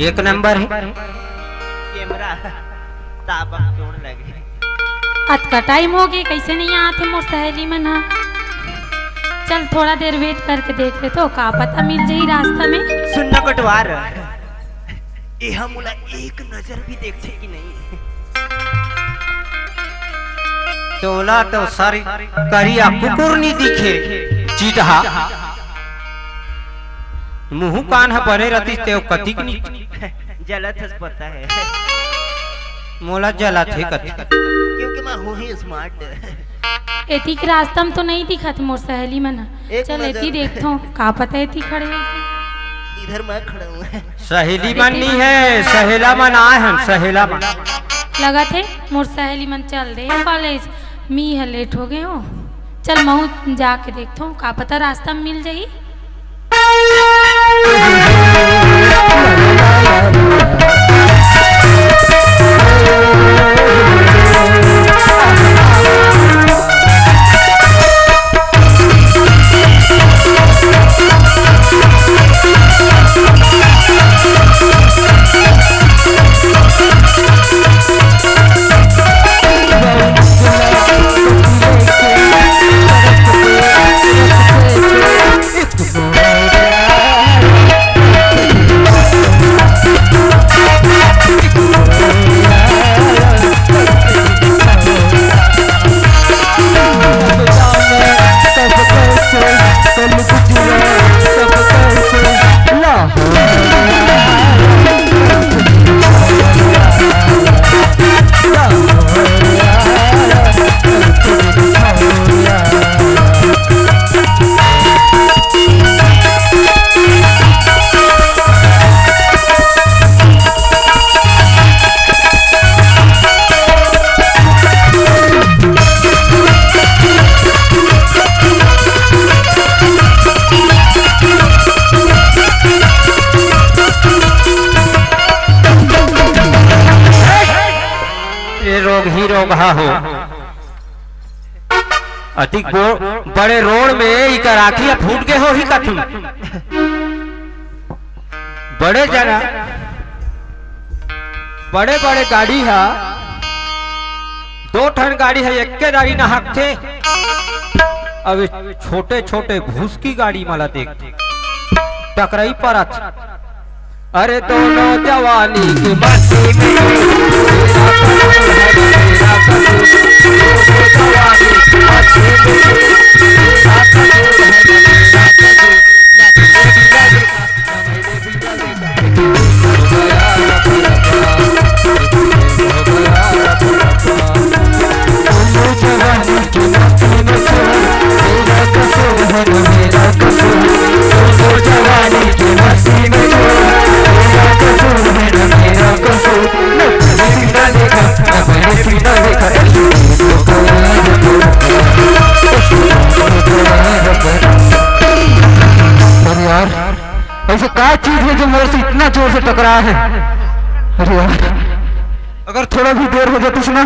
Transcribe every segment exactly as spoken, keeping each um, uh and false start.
एक नंबर हे। कैमरा ताबक जोड़ लगे। अतका टाइम हो गे, कइसे नइ आत हे मोर सहेली मन ह? चल, थोड़ा देर वेट करके देख लेथों, का पता मिल जाही रास्ता में। सुन न कोटवार, एहा मोला एक नजर भी देखथे कि नहीं? तोला तो सारी करिया कुकुर नी दिखे, चिटहा। मुहूं कान ह बने रतिस ते कतिक नी। जलत हस पता हे। मोला जलत हे कतिक। क्योंकि मैं हूं ही स्मार्ट। एती के रास्ता में तो नइ दिखत मोर सहेली मन ह। एक चल नजर। एती देखथों, का पता एती खड़े हो। इधर मैं खड़ा हूं। सहेली मन नी हे, सहेला मन आए हन, सहेला मन। लगत हे मोर सहेली मन चल दे हे कॉलेज। मी ह लेट हो गे हों। चल महूं जाके देखथों, का पता रास्ता में मिल जाही। ये रोग ही रोग हा हो। अतिक बो-, बड़े रोड में इकर आँखी ह फूट गे होही कथू। बड़े जना, बड़े-बड़े गाड़ी ह, दो ठन गाड़ी ह, एक्के दारी नहकथे। अब ये छोटे-छोटे भूसकी गाड़ी मन ला देख, टकराई परत। अरे दोनों जवानी की मस्ती में, तेरा कसूर है ना मेरा कसूर। दोनों जवानी की मस्ती में, तेरा कसूर है ना मेरा कसूर। ना तेरे बिना देखा, ना मैंने बिना देखा। हो गया रफा दफा, हो गया रफा दफा। दोनों जवानी की मस्ती में, तेरा कसूर है ना मेरा कसूर। दोनों जवानी की मस्ती में, तेरा कसूर है ना मेरा कसूर। न तेरे बिना देखा, न मैंने बिना देखा, ऐसे हो गया रफा दफा। अरे यार, ऐसे का चीज है जो मेरे से इतना जोर से टकरा है? अरे यार, अगर थोड़ा भी देर हो जातीस ना,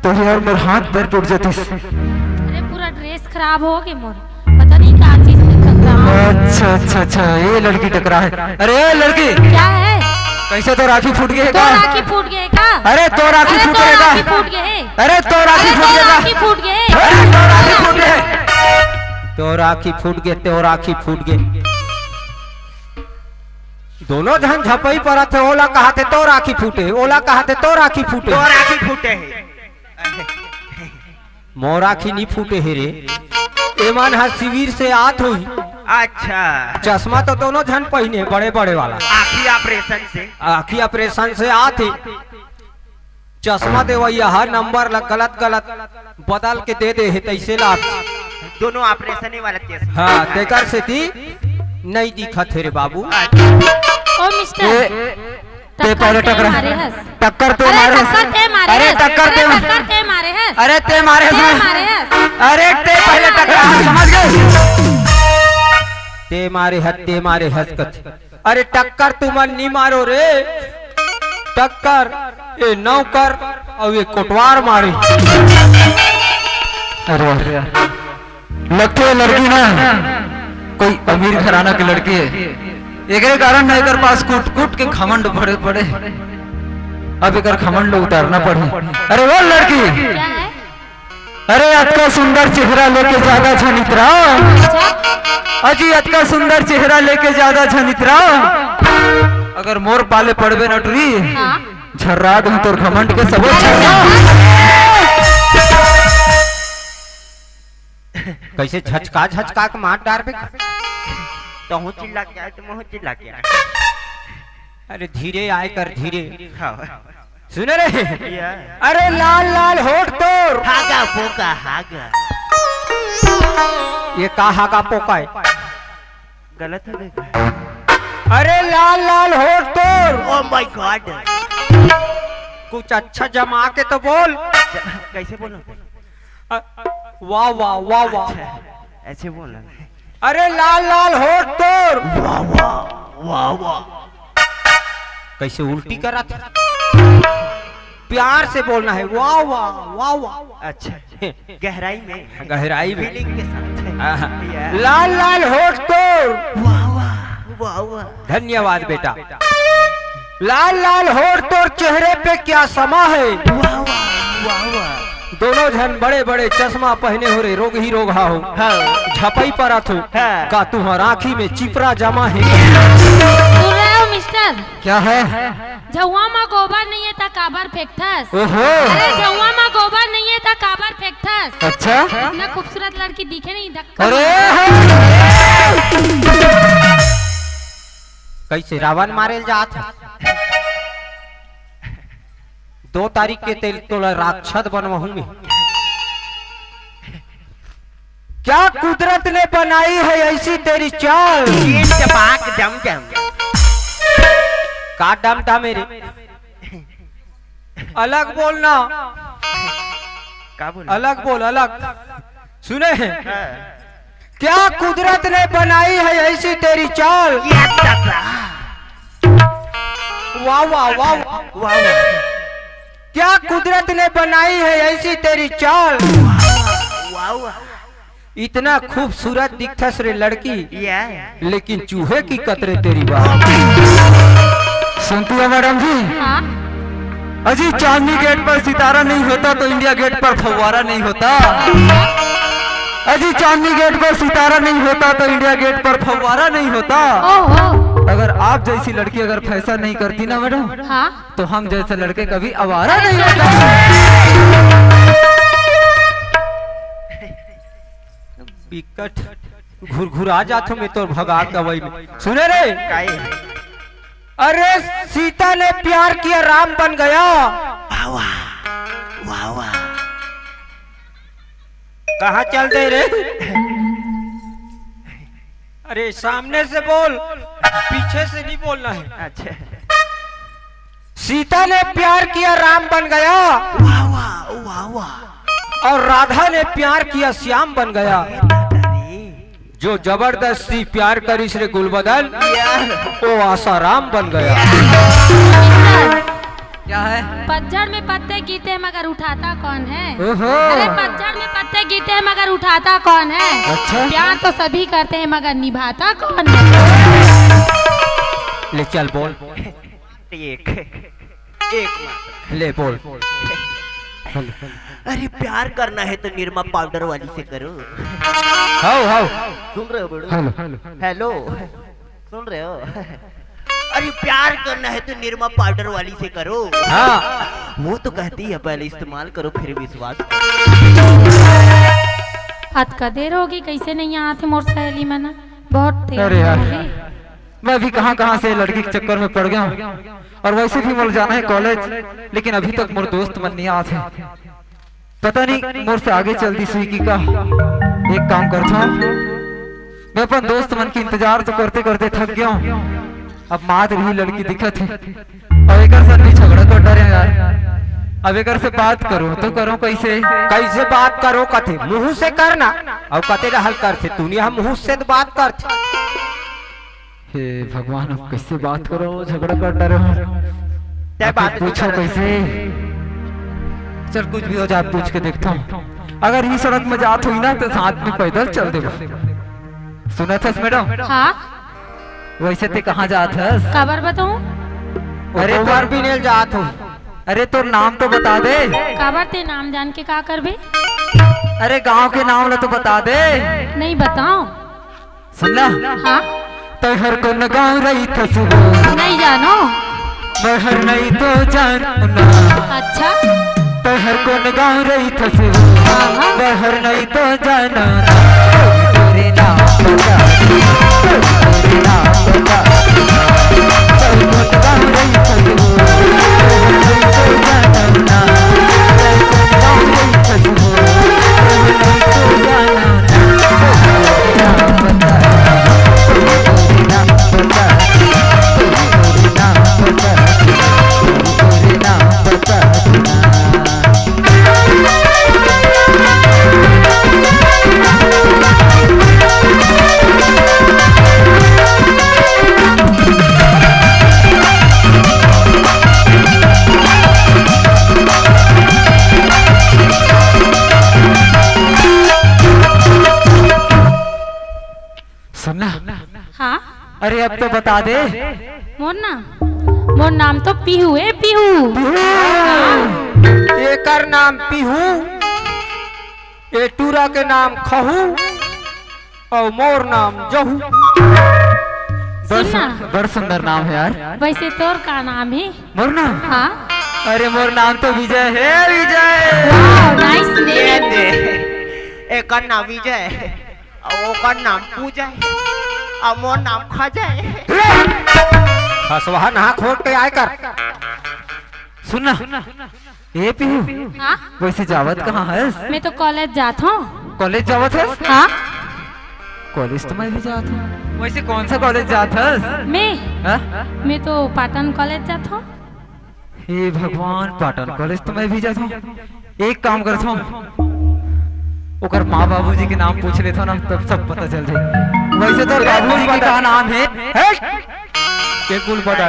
तो यार, मोर हाथ पैर टूट जातीस। अरे, पूरा ड्रेस खराब हो गे मोर, पता नहीं का चीज से टकरा। अच्छा, अच्छा, अच्छा, ये लड़की टकरा है। अरे, ए लड़की, क्या है? कइसे तोर आँखी फूट गे हे का? तोर आँखी फूट गे हे का? अरे, तोर आँखी अरे, फूट तोर गे हे का? आँखी फूट गे हे। अरे, तोर आँखी अरे, फूट तोर गे का? आँखी फूट गे हे। अरे, तोर आँखी फूट गे। तोर आँखी फूट गे, तोर आँखी फूट गे। दोनों झन झपई परत हे, ओला कहाथे तोर आँखी फूटे, ओला कहाथे तोर आँखी फूटे। तोर आँखी फूटे हे। मोर आँखी नी फूटे हे रे। एमन ह शिविर से आत होही। अच्छा। चश्मा तो दोनों झन पहिने, बड़े-बड़े वाला। आँखी ऑपरेशन से। आँखी ऑपरेशन से आत हे। चश्मा देवइया ह नंबर ल गलत गलत बदल के दे दे हे, तइसे ला। दोनों ऑपरेशन वाला चश्मा। हाँ, तेकर सेती नइ दिखत हे रे बाबू। ओ मिस्टर, ए, ते टक्कर पहले ते टकरा। मारे हस। टक्कर ते अरे मारे हस। टक्कर ते मारे अरे हस। टक्कर अरे ते टक्कर ते मारे हस। अरे ते मारे हस ते ना। मारे हस। अरे ते पहले टक्कर, हाँ, समझ गए? ते मारे हस, ते मारे हस कथे। अरे टक्कर तुमन नी मारो रे, टक्कर ए नौकर अउ ए कोटवार मारे। अरे, अरे, लगथे लड़की ना कोई अमीर घराना के लड़की हे, एकरे कारण ना एकर पास कूट कूट के घमंड भरे पड़े। अब एकर घमंड उतारना पड़े। अरे वो लड़की, क्या है? अरे अतका सुंदर चेहरा लेके ज्यादा झन इतरा। अच्छा? अजी अतका सुंदर चेहरा लेके ज्यादा झन इतरा। अगर मोर पाले पड़बे ना टुरी, हाँ? झर्रा दूं तोर घमंड के सबो झर्रा। कैसे झचका झचका के मार डारबे? तहूँ चिल्ला के आए तो महूँ चिल्ला के आए। अरे धीरे आए कर, धीरे। हाँ। सुने रे। या। अरे लाल लाल होठ तोर। हागा पोका हागा। ये का हागा पोका है? गलत है देखा। अरे लाल लाल होठ तोर। Oh my God। कुछ अच्छा जमा के तो बोल। कैसे बोलूं? अ, वाह, वाह, वाह, वाह। अच्छा, ऐसे बोलना। अरे लाल लाल होठ तोर। वाह, वाह, वाह, वाह। कैसे उल्टी करा था? प्यार से बोलना है, वाह, वाह, वाह, वाह। अच्छा, गहराई में। गहराई में। Feeling के साथ। हाँ, हाँ। या। लाल लाल होठ तोर। वाह, वाह, वाह, वाह। धन्यवाद बेटा। लाल लाल होठ तोर चेहरे पे क्या समा है? वाह, वाह, वाह, वाह। दोनों झन बड़े बड़े चश्मा पहने हो रे, रोगही रोगहा हो। हाँ। झपई परत हो। हाँ। का तुहर आँखी में चिपरा जमा है? सुन रहे हो मिस्टर? क्या है? झउआ म गोबर नहीं है त काबर फेंकथस? ओहो। अरे झउआ म गोबर नहीं है त काबर फेंकथस? अच्छा। इतना खूबसूरत लड़की दिखे नहीं धक्का। अरे। कैसे रावण मारे ल जात हे? दो तारीख के तेल तोला राक्षस बनवाहूं मैं। क्या कुदरत ने बनाई है ऐसी तेरी चाल? ये टपाक डम डम। का डम डम है रे? अलग बोलना। का बोल? अलग बोल, अलग। सुने? हाँ। क्या कुदरत ने बनाई है ऐसी तेरी चाल? ये दादा। वाह, वाह, वाह, वाह। वाह, वाह। क्या कुदरत ने बनाई है ऐसी तेरी चाल? वाह, वाह। इतना खूबसूरत दिखथस रे लड़की, या। लेकिन चूहे की कतरे तेरी बात। सुनती हो मैडम जी? हाँ। अजी, चांदनी गेट पर सितारा नहीं होता तो इंडिया गेट पर फव्वारा नहीं होता। अजी, चांदनी गेट पर सितारा नहीं होता तो इंडिया गेट पर फव्वारा नहीं होता। ओहो। अगर आप जैसी लड़की अगर फैशन नहीं करती ना मैडम, हाँ। तो हम जैसे लड़के कभी आवारा नहीं होता। बिकट घुरघुरा जाथो मैं तोर भगा के अवई में। सुने रे? काहे? अरे सीता ने प्यार किया, राम बन गया। वाह, वाह, वाह, वाह। कहाँ चल दे रे? अरे सामने से बोल, पीछे से नहीं बोलना है। अच्छा। सीता ने प्यार किया, राम बन गया। वाह, वाह, वाह, वाह। और राधा ने प्यार किया, श्याम बन गया। अरे दादा रे। जो जबरदस्ती प्यार करिस रे गुलबदन, यार। वो आसाराम बन गया। क्या है? पतझड़ में पत्ते गिरते हैं मगर उठाता कौन है? ओहो। अरे पतझड़ में पत्ते गिरते हैं मगर उठाता कौन है? अच्छा। प्यार तो सभी करते हैं मगर निभाता कौन है? ले चल बोल। एक, एक मात्र। ले बोल। अरे प्यार करना है तो निरमा पाउडर वाली से करो। How, how. सुन रहे हो बड़ू? हेलो। हेलो। सुन रहे हो? अरे प्यार करना है तो निरमा पाउडर वाली से करो। हाँ। वो तो कहती है पहले इस्तेमाल करो फिर विश्वास करो। हद का देर होगी, कैसे नहीं आते मोर सहेली मन? बहुत देर अरे यार। होगी। मैं भी कहाँ कहाँ से लड़की के चक्कर में पड़ गया हूँ। और वैसे भी मोर जाना है कॉलेज, लेकिन अभी तक मोर दोस्त मन नहीं आते। पता नहीं मोर से आगे चल दी सुई की का। एक काम करता हूँ, मैं अपन दोस्त मन की इंतजार तो करते करते थक गया हूँ। अब मात्र ही लड़की दिखत है और एकर से भी झगड़ा कर डरे यार। अब एकर से बात करूँ तो करूँ कैसे? कैसे बात करो कथे? मुंह से करना। और कते रहल करथे? तू नहीं हम मुंह से तो बात करथे। हे भगवान, अब कैसे बात करो, झगड़ा कर डरे हो। तय आखिर बात नहीं पूछो करत। कैसे? चल, कुछ भी हो जाए, पूछ के देखता हूँ। अगर ये सड़क में जात हुई ना, तो साथ में पैदल चल देबो। सुनत हस मैडम? हाँ। वैसे ते कहाँ जात हस? काबर बताऊं? अरे अरे तोर तोर भी नेल जात हो। अरे तोर नाम तो बता दे। काबर ते नाम जान के का करबे? अरे गांव के नाम ला तो बता दे। नहीं बताओ। सुन ला। हाँ। तैहर कोन गांव रहिथस वो? नहीं जानो। महर नहीं तो जानो ना। अच्छा। तैहर कोन गांव रहिथस वो? हाँ, हाँ। महर नहीं तो जानो ना। तोरे नाम बता, तोरे नाम बता। तैहर कोन गांव रहिथस वो? महर नहीं तो जानो ना। तैहर कोन गांव रहिथस वो? महर नहीं तो जानो ना। सुन ना। हाँ। अरे अब तो बता दे। मोर नाम, मोर नाम तो पीहू ए, पीहू। पीहू। एकर नाम पीहू, ए टूरा के नाम खहू, अउ मोर नाम जहू। बड़ सुन ना। सुन-, बड़ सुंदर नाम है यार। वैसे तोर का नाम है? मोर नाम? हाँ। अरे मोर नाम तो विजय है, विजय। Wow, nice name। ये दे, एकर नाम विजय है। अउ ओकर नाम पूजा हे, अउ मोर नाम खजा हे। खसवा नहा खोट के आय कर। सुन ना, ए पीहू, हाँ? वैसे जावत कहाँ हस? मैं तो कॉलेज जात हूँ। कॉलेज जावत हस? हाँ। कॉलेज तो मैं भी जात हूँ। वैसे कौन सा कॉलेज जात हस? मैं? हाँ? मैं तो पाटन कॉलेज जात हूँ। हे भगवान, पाटन कॉलेज तो मैं भी जात हूँ। एक काम करत हूँ, ओकर माँ बाबूजी के नाम पूछ लेत हूँ ना, तब सब पता चल जाए। वैसे तो बाबूजी के का नाम है? हट! के कुल बता।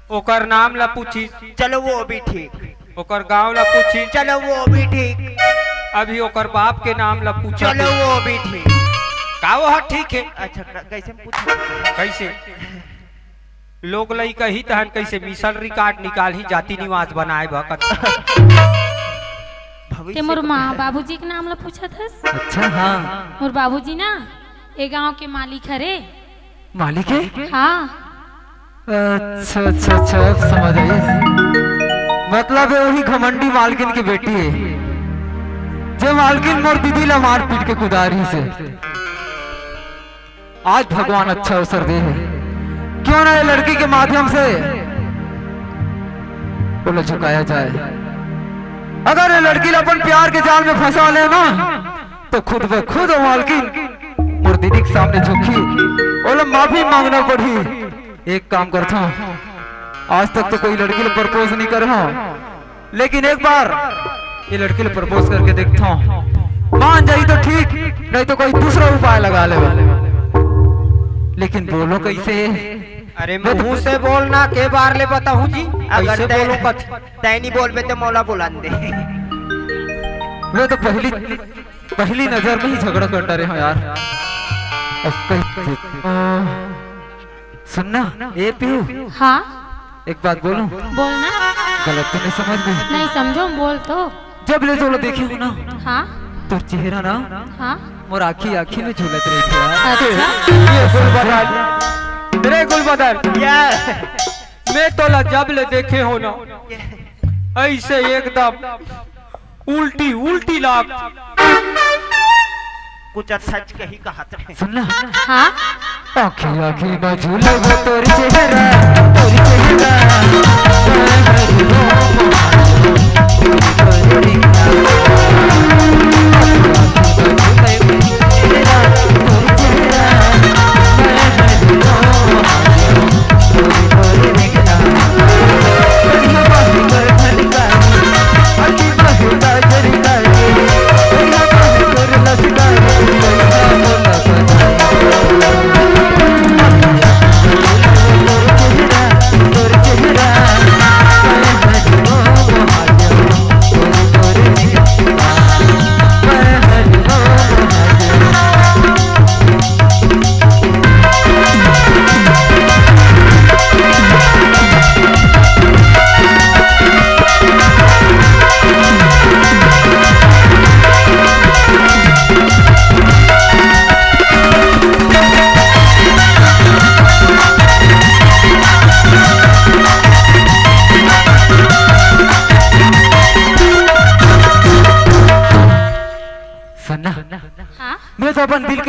ओकर नाम ला पूछी। चलो, वो भी ठीक। ओकर गांव ला पूछी। चलो, वो भी ठीक। अभी ओकर बाप के नाम ला पूछा चलो, वो भी ठीक। का वो ह ठीक है? अच्छा, क-, कैसे पूछा? कैसे? लोग लइका ही तहन कैसे मिसल रिकॉर्ड निकालही जाति निवास बनाए बर कथे। भविष्य ते मोर के माँ बाबूजी के नाम ला पूछत हस? अच्छा, हाँ। मोर बाबूजी ना ए गांव के मालिक हरे। मालिक है? हाँ। अच्छा, अच्छा, अच्छा, अब समझ आई। मतलब ये वही घमंडी मालकिन की बेटी है, जो मालकिन मोर दीदी ला मार पीट के कुदारी से। आज भगवान अच्छा अवसर दे है, क्यों ना ये लड़की के माध्यम से ओला झुकाया जाए। अगर ये लड़की ला अपन प्यार के जाल में फंसा ले ना, तो खुद ब खुद वो मालकिन मोर दीदी के सामने झुकही, ओला माफी मांगना पड़ही। एक काम करथों, आज तक तो कोई लड़की ला प्रपोज नहीं करे हूँ, लेकिन एक बार ये लड़की ला प्रपोज करके देखथों, मान जाही तो ठीक, नहीं तो कोई दूसरा उपाय लगा लेबो। लेकिन बोलो कैसे? अरे मुंह से बोलना, के बार ले बताहूं जी? अगर कैसे तै, बोलो कथ- तै नहीं बोलबे तो मोला बुलान दे। वो तो पहली, पहली नजर में ही झगड़ा कर डारे हो यार। अब कैसे? सुन ना, ए पीहू। हाँ। एक बात बोलूं? बोलना। गलत तो नहीं समझ गई? नहीं समझो, बोल तो। जब ले तोला देखे हो ना, हाँ। तोर चेहरा ना, हाँ। मोर आँखी आँखी में झूलत रहिथे यार। अच्छा। ये कुल बता, तेरे कुल बता। मैं तोला जब ले देखे हो ना, ऐसे एकदम उल्टी उल्टी लाग। कुछ अच्छा कही कहत रहे। सुन ना। हाँ। आँखी आँखी में झूले वो तोर चेहरा, तोर चेहरा।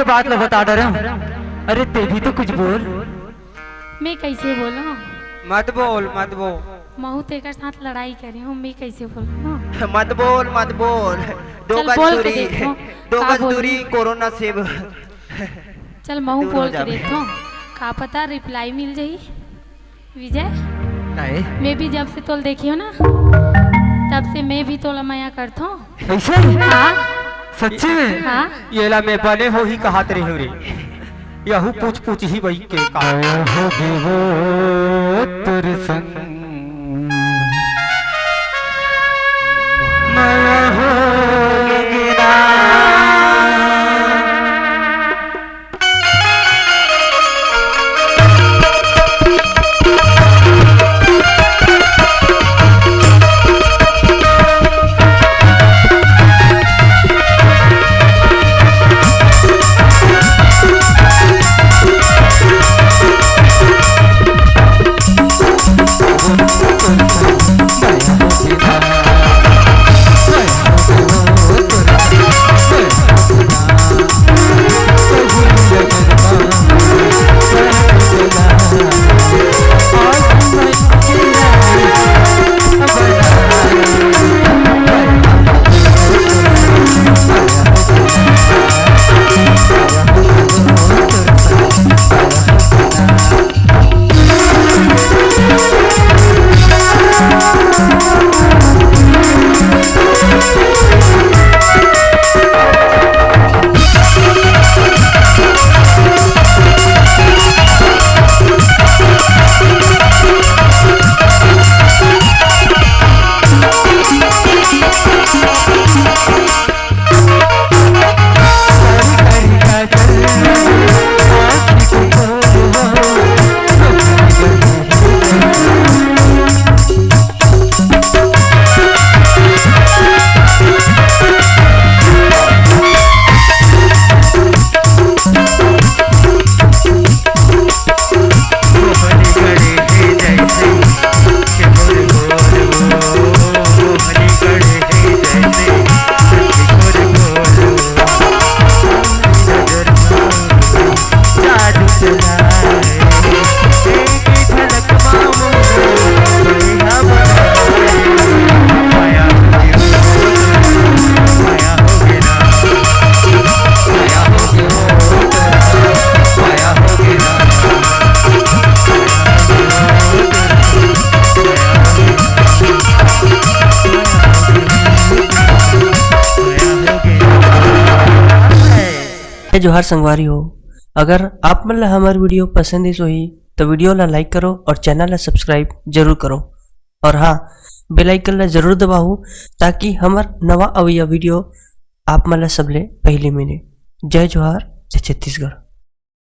बात ला बता डरे हूँ। अरे, ते भी तो कुछ बोल। मैं कैसे बोलूं? मत बोल, मत बोल। महू तेकर साथ लड़ाई करे हूँ, मैं कैसे बोलूं? मत बोल, मत बोल। दो चल, गज बोल के दूरी, देखो, दो का गज बोलूं? दूरी, कोरोना से ब-, चल, महू दूर हो बोल के जाबे। देखो, का पता रिप्लाई मिल जाही। विजय, नहीं। मैं भी जब से तोल देखी हूँ ना, तब से मैं भी तोला मया करथो। ऐसे? हाँ। सच्ची में? हाँ। ये ला मैं बने हो ही कहत रही हूँ रे। यहू पूछ पूछ ही वही के का। आया हो देवो तोर संग। मया हो गिरा। जोहार संगवारी हो, अगर आप मन ला हमर video पसंद आइस होही, तो video ला like करो और channel ला subscribe जरूर करो। और हाँ, bell icon ला जरूर दबाओ, ताकि हमर नवा अवइया video आप मन ला सबले पहले मिले। जय जोहार, जय छत्तीसगढ़।